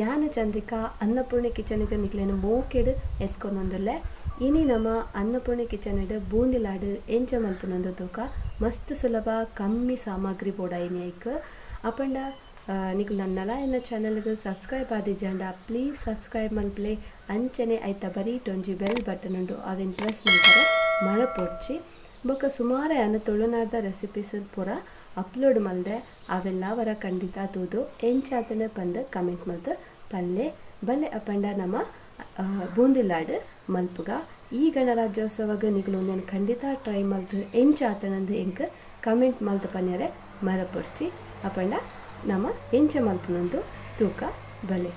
ಯಾನ ಚಂದ್ರಿಕಾ ಅನ್ನಪೂರ್ಣೆ ಕಿಚನ್ಗ್ ನಿಕ್ಲೆನ್ ಮೋಕೆಡ್ ಎತ್ಕೊನೊಂದುಲ್ಲೆ. ಇನಿ ನಮ ಅನ್ನಪೂರ್ಣೆ ಕಿಚನ್ ಬೂಂದಿ ಲಾಡು ಎಂಚ ಮಲ್ಪುನಂದು ತೂಕ. ಮಸ್ತ್ ಸುಲಭ, ಕಮ್ಮಿ ಸಾಮಗ್ರಿ ಬೋಡಾಯಿನಿ ಐಕ್. ಅಪಂಡ ನಿಕುಲು ನನ್ನಲ ಎನ್ನ ಚಾನೆಲ್ಗ್ ಸಬ್ಸ್ಕ್ರೈಬ್ ಆದಿಜಾಂಡ ಪ್ಲೀಸ್ ಸಬ್ಸ್ಕ್ರೈಬ್ ಮಲ್ಪುಲೆ. ಅಂಚನೆ ಐತ ಬರೀಟ್ ಒಂಜಿ ಬೆಲ್ ಬಟನ್ ಉಂಡು, ಅವೆನ್ ಪ್ರೆಸ್ ಮಲ್ಪರೆ ಮರಪೊಡ್ಚಿ. ಬೊಕ ಸುಮಾರು ಯಾನ್ ತುಳುನಾಡ್ದ ರೆಸಿಪೀಸ್ ಪೂರ ಅಪ್ಲೋಡ್ ಮಲ್ದೆ, ಅವೆಲ್ಲ ವರ ಖಂಡಿತ ತೂದು ಎಂಚಾತ್ಂಡ್ ಪಂದ್ ಕಮೆಂಟ್ ಮಲ್ತ್ ಪನ್ಲೆ. ಬಲೆ ಅಪಂಡ ನಮ ಬೂಂದಿ ಲಾಡ್ ಮಲ್ಪುಗ. ಈ ಗಣರಾಜ್ಯೋತ್ಸವಗ್ ನಿಕುಲು ಉಂದೆನ್ ಖಂಡಿತ ಟ್ರೈ ಮಲ್ತ್ ಎಂಚಾತ್ಂಡ್ ಎಂಕ್ ಕಮೆಂಟ್ ಮಲ್ತ್ ಪನ್ಯರೆ ಮರಪೊಡ್ಚಿ. ಅಪಂಡ ನಮ ಎಂಚ ಮಲ್ಪುನಂದು ತೂಕ ಬಲೆ.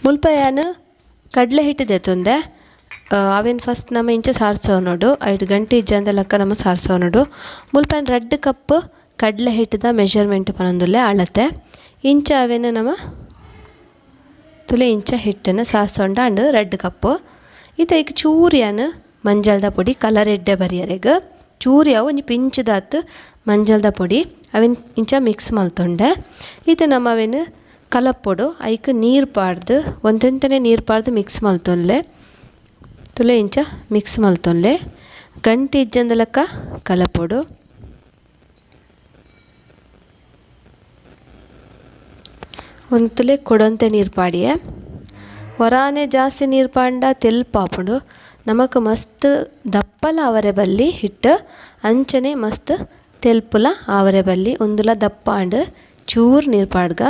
ಮುಲ್ಪ ಯಾನ್ ಕಡಲೆ ಹಿಟ್ಟು ದೆತೊಂದೆ. ಅವೆನ್ ಫಸ್ಟ್ ನಮ ಇಂಚ ಸಾರ್ಸೊನೊಡು, ಐಟ್ ಗಂಟೆ ಇಜ್ಜಂದೆ ಲೆಕ್ಕ ನಮ ಸಾರ್ಸೊನೊಡು. ಮುಲ್ಪ ಯಾನ್ 2 ಕಪ್ ಕಡಲೆ ಹಿಟ್ಟುದ ಮೆಜರ್ಮೆಂಟ್ ಪನೊಂದುಲ್ಲೆ ಅಳತೆ. ಇಂಚ ಅವೆನ್ ನಮ ತುಲೆ ಇಂಚ ಹಿಟ್ಟನ್ನು ಸಾರ್ಸೊಂಡ ಅಂಡ್ 2 ಕಪ್. ಇತ್ತೆ ಐಕ್ ಚೂರು ಯಾನ್ ಮಂಜಲ್ದ ಪೊಡಿ, ಕಲರ್ ಎಡ್ಡೆ ಬರಿಯರೆಗ್ ಚೂರು ಯಾವು ಒಂಜಿ ಪಿಂಚದಾತ್ ಮಂಜಲ್ದ ಪೊಡಿ ಅವೆನ್ ಇಂಚ ಮಿಕ್ಸ್ ಮಲ್ತೊಂಡೆ. ಇತ್ತೆ ನಮ ಅವೆನ್ ಕಲಪ್ಪೊಡು, ಐಕ್ ನೀರು ಪಾಡ್ದು ಒಂತೆಂತನೆ ನೀರು ಪಾಡ್ದು ಮಿಕ್ಸ್ ಮಲ್ತೊನ್ಲೆ. ತುಲೆ ಇಂಚ ಮಿಕ್ಸ್ ಮಲ್ತೊನ್ಲೆ, ಗಂಟೆ ಇಜ್ಜಂದ ಲೆಕ್ಕ ಕಲಪೊಡು. ಒಂತುಲೆ ಕೊಡೊಂತೆ ನೀರು ಪಾಡಿಯೆ. ಒರಾನೆ ಜಾಸ್ತಿ ನೀರು ಪಾಂಡ ತೆಲ್ಪಾಪುಂಡು. ನಮಕ್ ಮಸ್ತ್ ದಪ್ಪಲ ಆವರೆ ಬಲ್ಲಿ ಹಿಟ್ಟು, ಅಂಚನೆ ಮಸ್ತ್ ತೆಲ್ಪುಲ ಆವರೆ ಬಲ್ಲಿ. ಉಂದುಲ ದಪ್ಪ ಆಂಡ್ ಚೂರು ನೀರು ಪಾಡ್ಗ.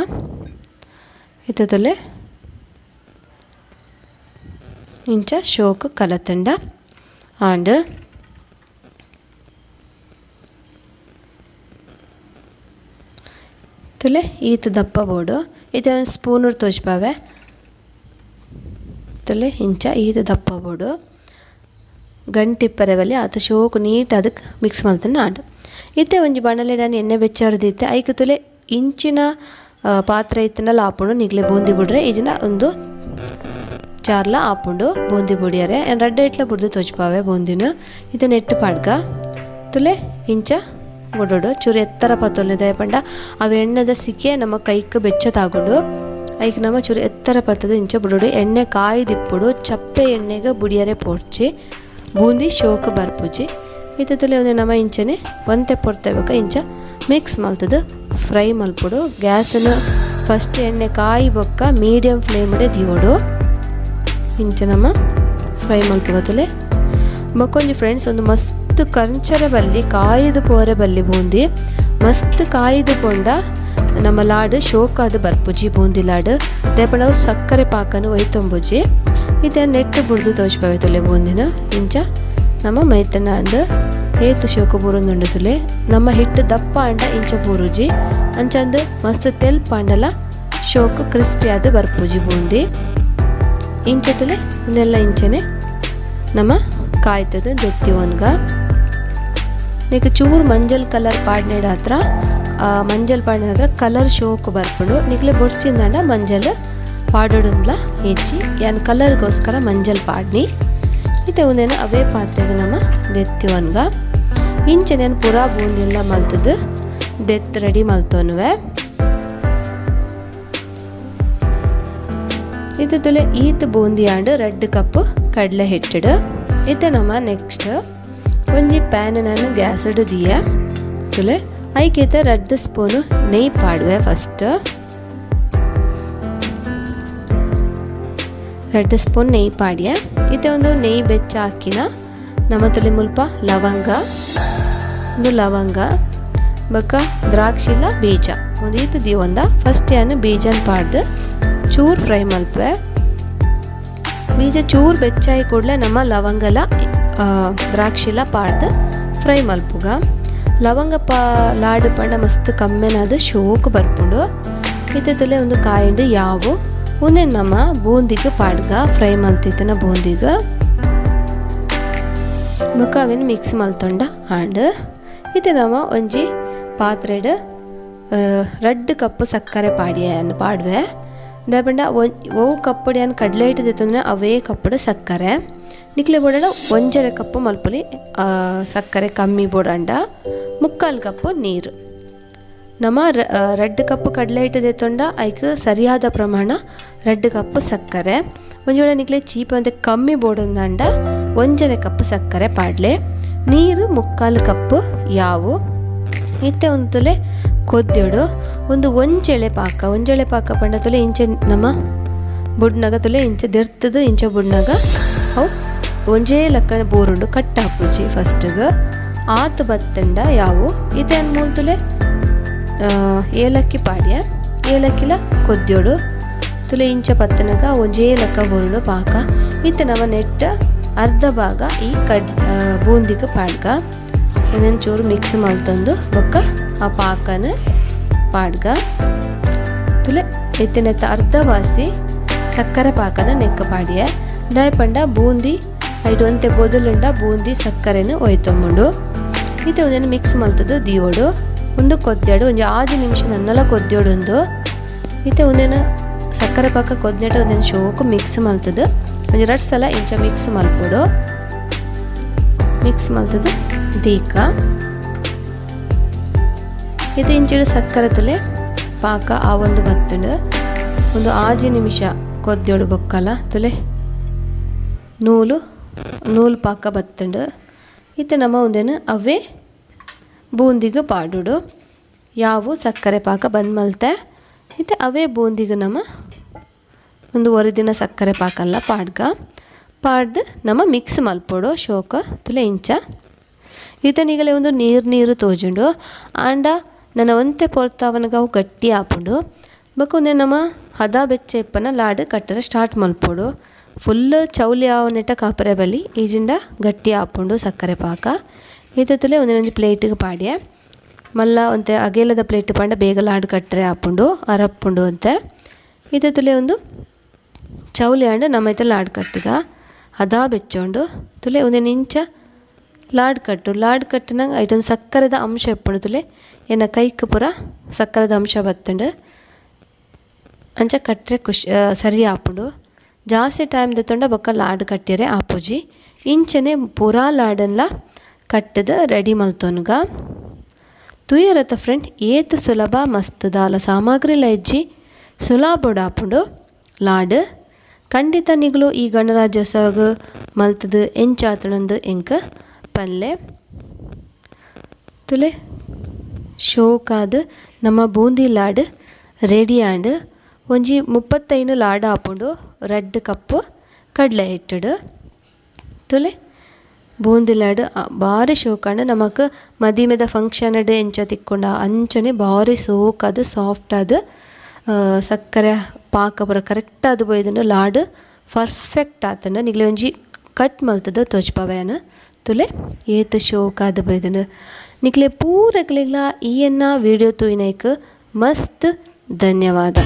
ಇತ್ತೆ ತುಲೆ ಇಂಚ ಶೋಕ್ ಕಲತಂಡ ಆಂಡ್. ತುಲೆ ಈತ್ ದಪ್ಪ ಬೋಡು. ಇತ್ತೆ ಒಂದು ಸ್ಪೂನ್ ತೋಜ್ಪಾವೆ. ತುಲೆ ಇಂಚ ಈತ್ ದಪ್ಪ ಬೋಡು. ಗಂಟಿಪ್ಪರೆ ಬಲ್ಲಿ ಆತ ಶೋಕ್ ನೀಟ್ ಅದಕ್ಕೆ ಮಿಕ್ಸ್ ಮಲ್ತಂಡ ಆಂಡ್. ಇತ್ತೆ ಒಂಜಿ ಬಾಣಲೆಡ್ ಎಣ್ಣೆ ಬೆಚ್ಚರ್ದಿತ್ತೆ. ಐಕ್ ತುಲೆ ಇಂಚಿನ ಪಾತ್ರೆ ಇತ್ತಂಡಲ ಆಪುಂಡು ನಿಗ್ಲೆ ಬೂಂದಿ ಬುಡ್ರೆ. ಇಜಿನ ಒಂದು ಚಾರ್ಲ ಆಪುಂಡು ಬೂಂದಿ ಬುಡಿಯರೆ. ಯಾನ್ ರಡ್ಡ್ ಐಟ್ಲ ಬುಡ್ದು ತೋಜ್ಪಾವೆ ಬೂಂದಿನ. ಇತ್ತೆ ನೆಟ್ಟ್ ಪಾಡ್ಗ. ತುಲೆ ಇಂಚ ಬುಡೊಡು. ಚೂರು ಎತ್ತರ ಪತ್ತೊಲ್ನೆ ದಾಯೆ ಪಂಡ ಅವು ಎಣ್ಣೆದ ಸಿಕೆ ನಮ್ಮ ಕೈಕ್ ಬೆಚ್ಚ ತಾಗುಂಡು. ಐಕ್ ನಮ ಚೂರು ಎತ್ತರ ಪತ್ತದ ಇಂಚ ಬುಡೊಡು. ಎಣ್ಣೆ ಕಾಯ್ದಿಪ್ಪೊಡು, ಚಪ್ಪೆ ಎಣ್ಣೆಗ್ ಬುಡಿಯರೆ ಪೋಡ್ಚಿ, ಬೂಂದಿ ಶೋಕ್ ಬರ್ಪುಜಿ. ಇತ್ತೆ ತುಲೆ ಒಂದೆ ನಮ ಇಂಚನೆ ಒಂತೆ ಪೊರ್ತೆ ಬೊಕ ಇಂಚ ಮಿಕ್ಸ್ ಮಲ್ತದು ಫ್ರೈ ಮಲ್ಪೊಡು. ಗ್ಯಾಸನ್ನು ಫಸ್ಟ್ ಎಣ್ಣೆ ಕಾಯಿ ಬೊಕ್ಕ ಮೀಡಿಯಂ ಫ್ಲೇಮ್ಡೆ ದೀವೊಡು. ಇಂಚ ನಮ ಫ್ರೈ ಮಲ್ಪುಗ ತುಲೆ. ಬೊಕ್ಕೊಂಜಿ ಫ್ರೆಂಡ್ಸ್, ಒಂದು ಮಸ್ತ್ ಕಂಚರೆ ಬಲ್ಲಿ, ಕಾಯ್ದು ಪೋರೆ ಬಲ್ಲಿ ಬೂಂದಿ. ಮಸ್ತ್ ಕಾಯ್ದು ಪೋಂಡ ನಮ್ಮ ಲಾಡು ಶೋಕಾದ್ ಬರ್ಪುಜಿ ಬೂಂದಿ ಲಾಡು. ದಾಯೆ ಅವು ಸಕ್ಕರೆ ಪಾಕನು ಒಯ್ತೊಂಬುಜಿ. ಇತ್ತೆ ನೆಟ್ಟ್ ಬುಡ್ದು ತೋಜ್ಪಾವೆ ತುಲೆ ಬೂಂದಿನ. ಇಂಚ ನಮ್ಮ ಮೈತನ ಅಂದ್ ಏತ್ ಶೋಕು ಬೂರೊಂದುಂಡು ತುಲೆ. ನಮ್ಮ ಹಿಟ್ಟು ದಪ್ಪ ಆಂಡ ಇಂಚ ಬೂರುಜಿ, ಅಂಚಂದ್ ಮಸ್ತ್ ತೆಲ್ಪಾಂಡಲ ಶೋಕು ಕ್ರಿಸ್ಪಿ ಆದ್ ಬರ್ಪುಜಿ ಬೂಂದಿ. ಇಂಚ ತುಲೆ ಉಂದೆಲ್ಲ ಇಂಚನೆ ನಮ ಕಾಯ್ತದ ದೆತ್ತಿ ಒನ್ಗ. ನೆಕ್ ಚೂರು ಮಂಜಲ್ ಕಲರ್ ಪಾಡ್ನೆಡ್ ಹತ್ರ, ಮಂಜಲ್ ಪಾಡ್ನೆ ಹತ್ರ ಕಲರ್ ಶೋಕ್ ಬರ್ಪುಂಡು. ನಿಕ್ಲೆ ಬೊಡ್ಚಿಂದಾಂಡ ಮಂಜಲ್ ಪಾಡೊಡುಂದ್ಲ ಹೆಚ್ಚಿ. ಯಾನ್ ಕಲರ್ಗೋಸ್ಕರ ಮಂಜಲ್ ಪಾಡ್ನಿ. ಇತ್ತೆ ಉಂದೆನ್ ಅವೇ ಪಾತ್ರೆಗ್ ನಮ ದೆತ್ತಿ ಒನ್ಗ. ಇಂಚನೆ ಪೂರಾ ಬೂಂದಿಲ್ಲ ಮಲ್ತದು ದೆತ್ತ್ ರೆಡಿ ಮಲ್ತೊನ್ವೆ. ಇತ್ತೆ ತುಲೆ ಈತ್ ಬೂಂದಿ ಆಂಡ್ 2 ಕಪ್ ಕಡಲೆ ಹಿಟ್ಟುಡು. ಇತ್ತೆ ನಮ ನೆಕ್ಸ್ಟ್ ಒಂಜಿ ಪ್ಯಾನ್ ನಾನು ಗ್ಯಾಸ್ಡ್ ದೀಯ. ತುಲೆ ಐಕಿತ 2 ಸ್ಪೂನು ನೆಯ್ ಪಾಡುವೆ. ಫಸ್ಟ್ 2 ಸ್ಪೂನ್ ನೆಯ್ ಪಾಡಿಯ. ಇತ್ತೆ ಒಂದು ನೆಯ್ ಬೆಚ್ಚ ಹಾಕಿನ ನಮ್ಮ ತುಲೆ ಮುಲ್ಪ ಲವಂಗ, ಒಂದು ಲವಂಗ ಬೊಕ್ಕ ದ್ರಾಕ್ಷಿಲ ಬೀಜ ಒಂದು ಈತ್ ದೀವೊಂದ. ಫಸ್ಟ್ ಯಾನ್ ಬೀಜನ್ ಪಾಡ್ದು ಚೂರು ಫ್ರೈ ಮಲ್ಪುವೆ. ಬೀಜ ಚೂರು ಬೆಚ್ಚಾಯಿ ಕೂಡಲೇ ನಮ್ಮ ಲವಂಗಲ ದ್ರಾಕ್ಷಿಲ ಪಾಡ್ದು ಫ್ರೈ ಮಲ್ಪುಗ. ಲವಂಗ ಲಾಡು ಪಂಡ ಮಸ್ತ್ ಕಮ್ಮೆನಾದ್ ಶೋಕ್ ಬರ್ಪುಂಡು. ಇತ್ತೆ ತುಲೆ ಒಂದು ಕಾಯಿಂಡು ಯಾವು ಉಂದೆನ್ ನಮ್ಮ ಬೂಂದಿಗ್ ಪಾಡ್ಗ ಫ್ರೈ ಮಲ್ತಿತ್ತಿನ ಬೂಂದಿಗ್. ಬೊಕ್ಕ ಅವೆನ್ ಮಿಕ್ಸ್ ಮಲ್ತೊಂಡ ಆಂಡ್. ಇತ್ತೆ ನಮ ಒಂಜಿ ಪಾತ್ರೆಡ್ 2 ಕಪ್ ಸಕ್ಕರೆ ಪಾಡಿಯ ಪಾಡುವೆ. ದಾಯೆ ಪಂಡ ಒವು ಕಪ್ಪುಡು ಯಾನ್ ಕಡಲೆ ಹಿಟ್ಟು ದೆತ್ತೊಂದಿನ ಅವೇ ಕಪ್ಪುಡು ಸಕ್ಕರೆ. ನಿಕ್ಲೆ ಬೋಡಾಂಡ 1.5 ಕಪ್ ಮಲ್ಪೊಲಿ, ಸಕ್ಕರೆ ಕಮ್ಮಿ ಬೋಡಾಂಡ. 3/4 ಕಪ್ ನೀರು. ನಮ 2 ಕಪ್ ಕಡಲೆ ಹಿಟ್ಟು ದೆತ್ತೊಂಡ ಐಕ್ ಸರಿಯಾದ ಪ್ರಮಾಣ 2 ಕಪ್ ಸಕ್ಕರೆ. ಒಂಜಿ ವೇಳೆ ನಿಕ್ಲೆ ಚೀಪ ಒಂತೆ ಕಮ್ಮಿ ಬೋಡೊಂದಾಂಡ 1.5 ಕಪ್ ಸಕ್ಕರೆ ಪಾಡ್ಲೆ. ನೀರು 3/4 ಕಪ್ ಯಾವು. ಇತ್ತೆ ಒಂದು ಕೊದ್ಯೋಡು ಒಂದು ಒಂಜೆಳೆ ಪಾಕ. ಒಂಜೆಳೆ ಪಾಕ ಪಂಡ ತುಲೆ ಇಂಚೆ ನಮ್ಮ ಬುಡ್ನಗ ತುಲೆ ಇಂಚೆ ದೆರ್ತದು ಇಂಚೆ ಬುಡ್ನಗ ಅವು ಒಂಜೇ ಲಕ್ಕನ ಬೋರುಂಡು ಕಟ್ ಆಪುಜಿ ಫಸ್ಟ್ಗೆ ಆತ್ ಬತ್ತಂಡ ಯಾವು. ಇತ್ತೆ ಮೂಲ ತುಲೆ ಏಲಕ್ಕಿ ಪಾಡ್ಯ ಏಲಕ್ಕಿಲ ಕೊದ್ಯೋಡು ತುಲೆ ಇಂಚ ಪತ್ತನಗ ಒಂಜೇ ಲಕ್ಕ ಬೋರುಂಡು ಪಾಕ. ಇತ್ತೆ ನಮ್ಮ ನೆಟ್ಟ ಅರ್ಧ ಭಾಗ ಈ ಕಡ್ ಬೂಂದಿಗೆ ಪಾಡ್ಗ ಒಂದೊಂದು ಚೂರು ಮಿಕ್ಸ್ ಮಲ್ತೊಂದು ಬೊಕ್ಕ ಆ ಪಾಕನ ಪಾಡ್ಗ. ತುಲೆ ಇತ್ತಿನೆತ್ತ ಅರ್ಧ ವಾಸಿ ಸಕ್ಕರೆ ಪಾಕನ ನೆಕ್ಕ ಪಾಡಿಯ. ದಾಯ ಪಂಡ ಬೂಂದಿ ಐಟ್ ಒಂತೆ ಬೊದಲುಂಡ ಬೂಂದಿ ಸಕ್ಕರೆನು ಒಯ್ತೊಂಬುಂಡು. ಇತ್ತೆ ಒಂದನ್ನು ಮಿಕ್ಸ್ ಮಲ್ತದು ದಿಯೋಡು ಒಂದು ಕೊದ್ಯಾಡು ಒಂಜಿ 6 ನಿಮಿಷ ನನ್ನಲ ಕೊದ್ಯೋಡು ಒಂದು. ಇತ್ತೆ ಒಂದೇನು ಸಕ್ಕರೆ ಪಾಕ ಕೊದ್ನೆಟ ಒಂದೇನು ಶೋಕು ಮಿಕ್ಸ್ ಮಲ್ತದು ಒಂಜಿ 2 ಸಲ ಇಂಚ ಮಿಕ್ಸ್ ಮಲ್ಪೊಡು. ಮಿಕ್ಸ್ ಮಲ್ತದು ದೀಕ. ಇತ್ತೆ ಇಂಚಿಡು ಸಕ್ಕರೆ ತುಲೆ ಪಾಕ ಆ ಒಂದು ಬತ್ತುಂಡು ಒಂದು 6 ನಿಮಿಷ ಕೊದ್ಯೋಡು ಬೊಕ್ಕಲ ತುಲೆ ನೂಲು ನೂಲು ಪಾಕ ಬತ್ತುಂಡು. ಇತ್ತೆ ನಮ್ಮ ಒಂದೇನು ಅವೇ ಬೂಂದಿಗೆ ಪಾಡುಡು ಯಾವು ಸಕ್ಕರೆ ಪಾಕ ಬಂದ್ ಮಲ್ತೆ. ಇತ್ತೆ ಅವೇ ಬೂಂದಿಗೆ ನಮ್ಮ ಒಂದು ಒರಿದಿನ ಸಕ್ಕರೆ ಪಾಕಲ್ಲ ಪಾಡ್ಗ ಪಾಡ್ದು ನಮ್ಮ ಮಿಕ್ಸ್ ಮಲ್ಪೊಡು ಶೋಕ ತುಲೆ ಇಂಚ. ಇತ್ತೆ ನಿಗಲೆ ಒಂದು ನೀರು ನೀರು ತೋಜುಂಡು ಆಂಡ ನನ್ನ ಒಂತೆ ಪೊರ್ತಾವನಗ ಅವು ಗಟ್ಟಿ ಆಪುಂಡು. ಬೊಕ ಉಂದೆ ನಮ್ಮ ಹದ ಬೆಚ್ಚ ಇಪ್ಪನ ಲಾಡು ಕಟ್ಟರೆ ಸ್ಟಾರ್ಟ್ ಮಲ್ಪೊಡು. ಫುಲ್ ಚೌಲಿ ಆವನೆಟ ಕಾಪರೆ ಬಲಿ ಈಜಿಂಡ ಗಟ್ಟಿ ಆಪುಂಡು ಸಕ್ಕರೆ ಪಾಕ. ಇತ್ತೆ ತುಲೆ ಒಂದೊಂಜಿ ಪ್ಲೇಟಿಗೆ ಪಾಡ್ಯ ಮಲ್ಲ ಒಂತೆ ಅಗೇಲದ ಪ್ಲೇಟ್ ಪಂಡ ಬೇಗ ಲಾಡು ಕಟ್ಟರೆ ಆಪುಂಡು ಅರಪ್ಪುಂಡು ಅಂತೆ. ಇತ್ತೆ ತುಲೆ ಒಂದು ಚೌಲಿ ಆಂಡ ನಮ್ಮ ಇತ್ತೆ ಲಾಡು ಕಟ್ಟುಗ ಹದ ಬೆಚ್ಚೋಂಡು ತುಲೆ ಒಂದೇ ಇಂಚ ಲಾಡು ಕಟ್ಟು. ಲಾಡು ಕಟ್ಟಿನಾಗ ಐಟೊಂದು ಸಕ್ಕರೆದ ಅಂಶ ಇಪ್ಪುಂಡು ತುಲೆ ಎನ್ನ ಕೈಕ್ ಪೂರ ಸಕ್ಕರೆದ ಅಂಶ ಬತ್ತುಂಡು ಅಂಚ ಕಟ್ಟರೆ ಖುಷಿ ಸರಿ ಆಪುಂಡು. ಜಾಸ್ತಿ ಟೈಮ್ ದೆತ್ತೊಂಡ ಬೊಕ್ಕ ಲಾಡು ಕಟ್ಟಿಯರೆ ಆಪುಜಿ. ಇಂಚನೆ ಪೂರಾ ಲಾಡನ್ಲ ಕಟ್ಟದ ರೆಡಿ ಮಲ್ತೊನ್ಗ. ತೂಯರತ ಫ್ರೆಂಡ್ ಏತ್ ಸುಲಭ ಮಸ್ತ್ ದಾಲ ಸಾಮಗ್ರಿ ಇಜ್ಜಿ ಸುಲಭೊಡು ಆಪುಂಡು ಲಾಡು. ಖಂಡಿತ ನಿಗುಲು ಈ ಗಣರಾಜ್ಯೋತ್ಸವಗ್ ಮಲ್ತದು ಎಂಚಾತುಂಡು ಎಂಕ್ ಪಲ್ಲೆ. ತುಲೆ ಶೋಕಾದ್ ನಮ್ಮ ಬೂಂದಿ ಲಾಡು ರೆಡಿ ಆಂಡ್. ಒಂಜಿ 35 ಲಾಡು ಆಪುಂಡು 2 ಕಪ್ ಕಡಲೆ ಹಿಟ್ಟುಡು. ತುಲೆ ಬೂಂದಿ ಲಾಡು ಬಾರಿ ಶೋಕಾಂಡ್ ನಮಕ್ ಮದಿಮೆದ ಫಂಕ್ಷನ್ ಡ್ ಎಂಚ ತಿಕ್ಕುಂಡ ಅಂಚನೆ ಬಾರಿ ಸೋಕಾದ್ ಸಾಫ್ಟ್ ಆದ್ ಸಕ್ಕರೆ ಪಾಕ ಪೂರ ಕರೆಕ್ಟ್ ಆದ್ ಪೋಯಿದುಂಡು ಲಾಡು ಪರ್ಫೆಕ್ಟ್ ಆತುಂಡು. ನಿಗ್ಲೆ ಒಂಜಿ ಕಟ್ ಮಲ್ತುದು ತೋಜ್ಪಾವೆ ತುಲೆ ಏತ್ ಶೋಕಾದ್ ಪೋಯಿದುಂಡು. ನಿಕ್ಲೆ ಪೂರಕ್ಲೆಗ್ಲ ಈ ಎನ್ನ ವಿಡಿಯೋ ತೂಯಿನೈಕ್ ಮಸ್ತ್ ಧನ್ಯವಾದ.